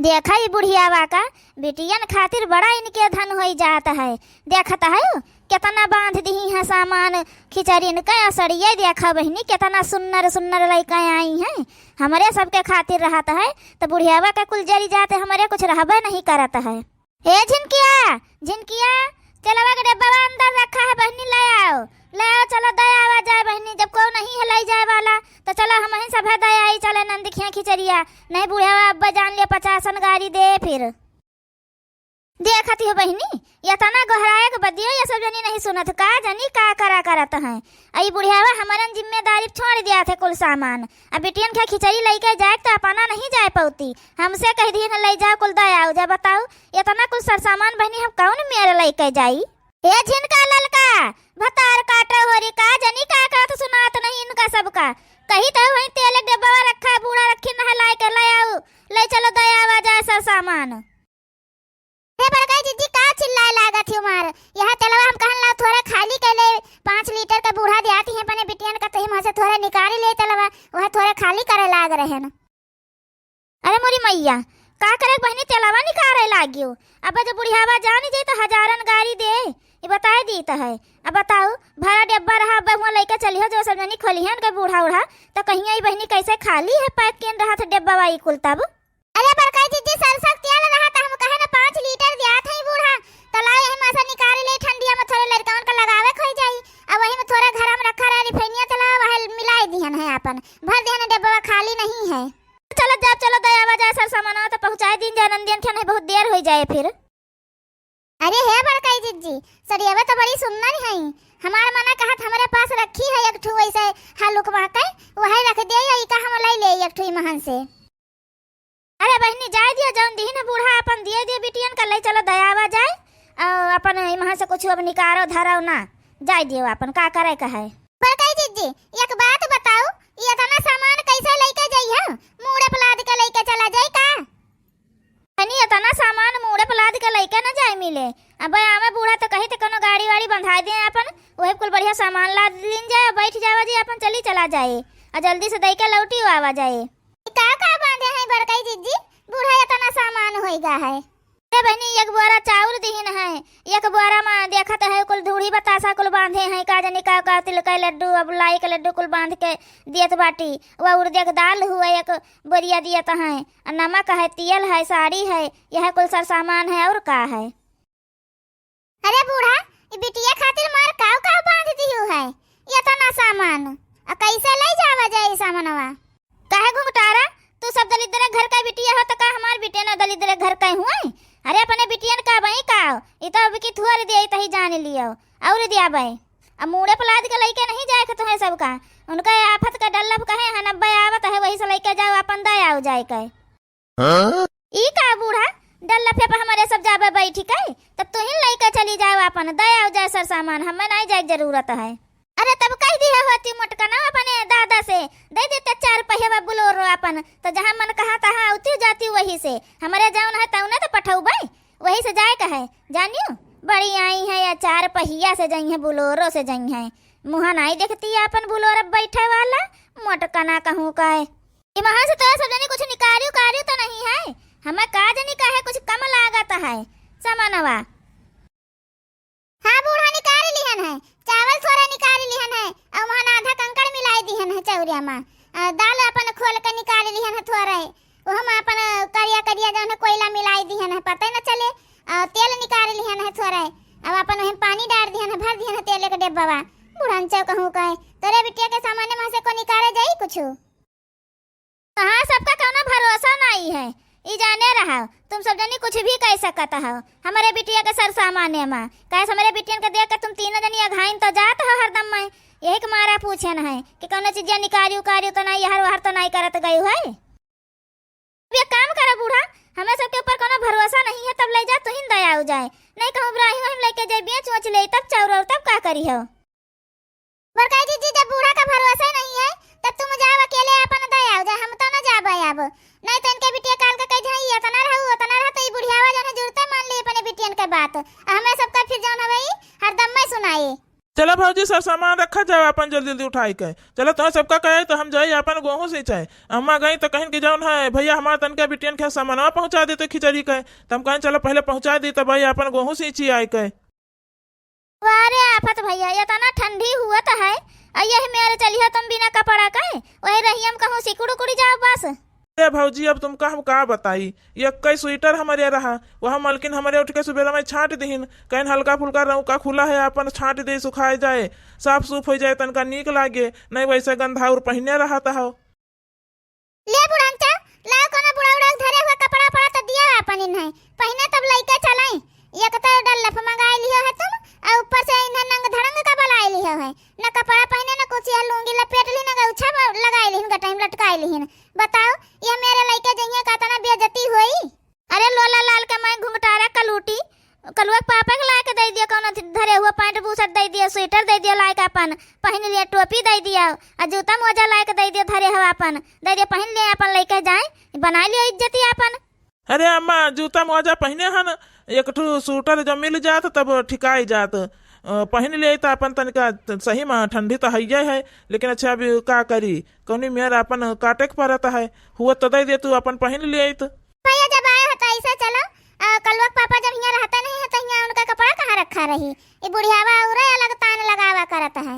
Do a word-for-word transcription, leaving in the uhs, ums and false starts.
देखा ई बुढ़ियावा का, बिटियन खातिर बड़ा इनके धन होई जात है। देखत है केतना बाँध दिही है सामान, खिचड़िन का असड़िया देखा बहिनी, केतना सुन्नर सुन्नर लइके आई हैं। हमरे सबके खातिर रहत है, त बुढ़ियावा के कुल जरी जात, हमरे कुछ रहबे नहीं करत है। ए झिनकिया, झिनकिया, तेलवा के डब्बा अंदर रखा है बहिनी, ले आओ, ले आओ, चलो दे आवा जाए बहिनी, जब कोई नहीं है ले जाए वाला, त चलो हमहीं सब है दे आई, चले नंद खिया खिचड़िया, नहीं बुढ़ावा अब्बा जान लिया पचासन गारी दे फिर। देखती हो बहिनी, एतना गोहराए के बदियो ये सब जनी नहीं सुनत, का जनी का करा करत हैं। आ ई बुढ़ावा हमरन जिम्मेदारी छोड़ दिया थे कुल सामान, अब बिटियन के खिचड़ी लइके जाए त अपना नहीं जाए पउती, हमसे कह दिए न ले जाओ कुल दे आओ जा। बताओ एतना कुल सरसामान बहिनी हम कौन मेर लइके जाई? ए झिनका ललका, भतार काटो होरी का जनी का कहत सुनात नहीं इनका सबका। कही त वहीं तेल एक डब्बा रखा है, बूढ़ा रखी नहलाए के ले आओ, ले चलो दे आवा जाए सरसामान। हे बड़काई जिज्जी का चिल्लाए लागत ही मार? यह तेलवा हम कहन ला थोड़े खाली के ले, पाँच लीटर के बूढ़ा दियाती है अपने बिटियन का, तही में से थोड़े निकाल ले तेलवा, वह थोड़े खाली करे लाग रहे न। अरे मोरी मैया, का करे बहिनी, तेलवा निकारे लागियो। अब जब बुढ़ियावा जानी जाई त हजारन गारी दे। ई बताए दीत है। अब बताओ, भरा डब्बा रहा, अब हुआं लइके चलिहो, जो सब जनी खोलिहन के बूढ़ा उढ़ा, त कहिया ई बहिनी कैसे खाली है, पैक केन रहत डब्बा ई कुल तब। अरे बड़काई जिज्जी, सरसों के तेल रहा त हम कहे न पाँच लीटर दियात है बूढ़ा, त लाओ यही में से निकाल ले, ठंडिया में थोड़े लड़कवन के लगावे खोई जाई, अब वही में थोड़े घर में रखा रहा रिफाइनिया तेलवा, वह मिलाई दिहन है आपन, भर दिहन डब्बा खाली नहीं है। चलो जाब, चलो दे आवा जाए सरसामानवा त पहुँचाए दीन जाए नंदियन के, नहीं बहुत देर होइ जाए फिर। अरे हे बड़काई जिज्जी, सरियवा त बड़ी सुन्नर है, हमार मना कहत हमरे पास रखी है एक ठू वैसे हलुक बाटे, वही रख दे, ई का हम लाई ले एक ठू महन से। अरे बहिनी जाए दियो, जौन दिहिन बूढ़ा अपन दिए दियो बिटियन का, ले चलो दे आवा जाए, और अपन इमहन से कुछ अब निकारो धरो ना, जाए दियो अपन का करे का है। बड़काई जिज्जी, एक बात बताओ, ई एतना सामान कैसे लइके जइहो? मूड़े पे लाद के लइके चला जाई का? तनी एतना सामान मूड़े पे लाद के लइके न जाए मिले। अब आवे बूढ़ा त कही त कोनो गाड़ी वाड़ी बंधाए दे अपन, वही कुल बढ़िया सामान लाद लीन जाए, बैठ जावा जी अपन चली चला जाए, आ जल्दी से दइके लौटी आवा जाए। ई का का बांधे हैं बड़काई जिज्जी, बूढ़ा एतना सामान होइगा है? अरे बहिनी, एक बोरा चाउर दिहिन है, एक बोरा में देखत है कुल धूड़ी बतासा कुल बांधे हैं, का जनी का का तिल के लड्डू, अब लाई के लड्डू कुल बांध के दियत बाटी। वा उड़द के दाल हुआ एक बोरिया दियत है, आ नमक है, तेल है, साड़ी है, यह कुल सरसामान है, और का है? अरे बूढ़ा, ई बिटिया खातिर मार काव काव बांध दिहु है, एतना सामान, आ कैसे ले जावा जाए ई सामानवा? काहे घुंघटारा, तू सब दलिद्र घर का बिटिया हो त का हमार बिटिया ना दलिद्र घर का हुए? अरे अपने बिटियन का बई काव, ई तो अब की थुअर दिया, ई तही जान लियो, और दिया बई। अब मूड़े पलाद के लइके नहीं जाए के तुम्हें सबका, उनका आफत का डल्लफ कहे हन, अब्बे आवत है वही से लइके जाओ, अपन दे आओ जाए के। हाँ? ई का बूढ़ा, डल्लफे पे हमरे सब जाबे बैठी के, तब तुहिन लइके चली जाओ अपन, दे आओ जाए सरसामान, हमें नहीं जाए के जरूरत है। अरे तब कह दिया होती मोटकना अपने दादा से, दे देते चार पहिया बोलेरो अपन, तो जहाँ मन कहा तहाँ उती जाती वही से, हमरे जौन है तौने तो पठौबे, वही से जाए का है, जानियो, बड़ी आई है या चार पहिया से जाई है, बोलेरो से जाई है, मुँह नहीं देखती अपन बोलेरो बैठे वाला, मोटकना कहूँ का है। इमहन से तोरा सब जनी कुछ निकारियो कारियो तो नहीं है? हमें का जनी काहे कुछ कम लागत है सामानवा। हाँ बूढ़ा निकाल लिहन है, चावल थोड़ा निकाल लिहन है, और वहाँ आधा कंकड़ मिलाई दिहन है चौरिया में, आ, दाल अपन खोल के निकाल लिहन है थोड़ा, वहाँ अपन करिया करिया जौन है कोयला मिलाई दिहन है, पता न चले, आ, तेल निकाल लिहन है थोड़ा, अब अपन वही पानी डाल दिहन है, भर दिहन है तेल के डिब्बा। बूढ़न चौ कहूँ कहे, तोरे बिटिया के सामाने में से को निकाले जाई कुछ? तहार सबका कौनो भरोसा नाई है, ई जाने रहा, तुम सब जनी कुछ भी कह सकत हो हमरे बिटिया के सरसामाने मा। काहे से हमरे बिटियन के देख के तुम तीनों जनी अघाइन तो जात हो हरदम में, यही के मारा पूछन है कि कौनो चीजिया निकारी उकारी तो नाई, हर वहर तो नाई करत गई है। अब एक काम करो बूढ़ा, हमें सबके ऊपर कौनो भरोसा नहीं है, तब ले जा तुहिन दया हो जाए, नहीं कहूँ ब्राही वहीं लेके जाए बेच वच ले, तब चौर और तब का करी हो। बड़काई जिज्जी, जब बूढ़ा का भरोसा ही नहीं है, तब तुम जाओ अकेले अपन दे आओ जाए, हम तो न जाबे अब। नहीं तो इनके बिटिया काल के कह जाई, "ये इतना रहू, उतना रह", तो ई बुढ़ियावा जौन है जुरते मान ली अपने बिटियन के बात। आ हमें सबका फिर जौन हवे ई हरदम में सुनाई। चला भौजी, सब सामान रखा जाओ आपन जल्दी जल्दी उठाई के। चला, तोहरे सबका कहे तो हम जाई आपन गोहूँ सींचाई। अम्मा गई तो कहिन कि जौन है भैया हमार तनका बिटियन के सामानवा पहुँचा देते खिचड़ी के। तो हम कहें चलो पहले पहुँचा दी तब आई आपन गोहूँ सींची आई के। वाह रे आफत भैया, इतना ठंडी हुअत है, अउ यही मेरे चलिहो तुम बिना कपड़ा के, वही रहियम कहूँ सिकुड़ उकुड़ जाओ बस। अरे भौजी, अब तुमका हम का बताई, एक्कै स्वेटर हमरे रहा, वह मलकिन हमरे उठ के सुबेरा में छाँट दिहिन, कहिन हल्का फुल्का रौका खुला है, आपन छाँट दे, सुखाए जाए, साफ सूफ होइ जाए, तनका नीक लागे, नहीं वैसे गंधाउर पहिने रहत हो। ले बुढ़नचा, लाओ कोनो बुढ़ा उढ़ा के धरे हुआ कपड़ा उपड़ा तो दिया आपन इन्हें, पहिने तब लइके चलाई। एक तो डल्लफ मंगाई लिहो है तुम, और ऊपर से इन्हें नंग धड़ंग का बलाई लिहो है, न कपड़ा पहिने, न कुछ, यह लुंगी लपेट ली, न गौछा ब-, लगाई लिहिन, गटाई में लटकाई लिहिन। बताओ, यह मेरे लइके जइहे का तना बेइज्जती होई? अरे लोला लाल के माई घुंघटारा कलूटी, कलुआ के पापा के लाके दे दियो, कौनो धि-, धरे हुआ पैंट बुशर्ट दे दियो, स्वेटर दे दियो लाके अपन, पहिन लिया टोपी दे दियो, आ जूता मोजा लाके दे दियो, धरे हुआ अपन दे दियो, पहिन लिया अपन, लइके जाए, बनाई लियो इज्जती अपन। अरे अम्मा, जूता मोजा पहिने हन, एक ठो स्वेटर जब मिल जात तब ठिकाई जात, अ, पहिन लिया त अपन तनिका त-, सही में ठंडी तो हइये है, लेकिन अच्छा अभी का करी, कौनी मेर अपन काटे के पड़त है, हुआ तो दे दे तू अपन पहिन लिया त। भैया जब आए हो तो ऐसे चलो, आ, कलुआ के पापा जब हियाँ रहते नहीं है तो हियाँ उनका कपड़ा कहाँ रखा रही? ये बुढ़ियावा उरे अलग तान लगावा करत है।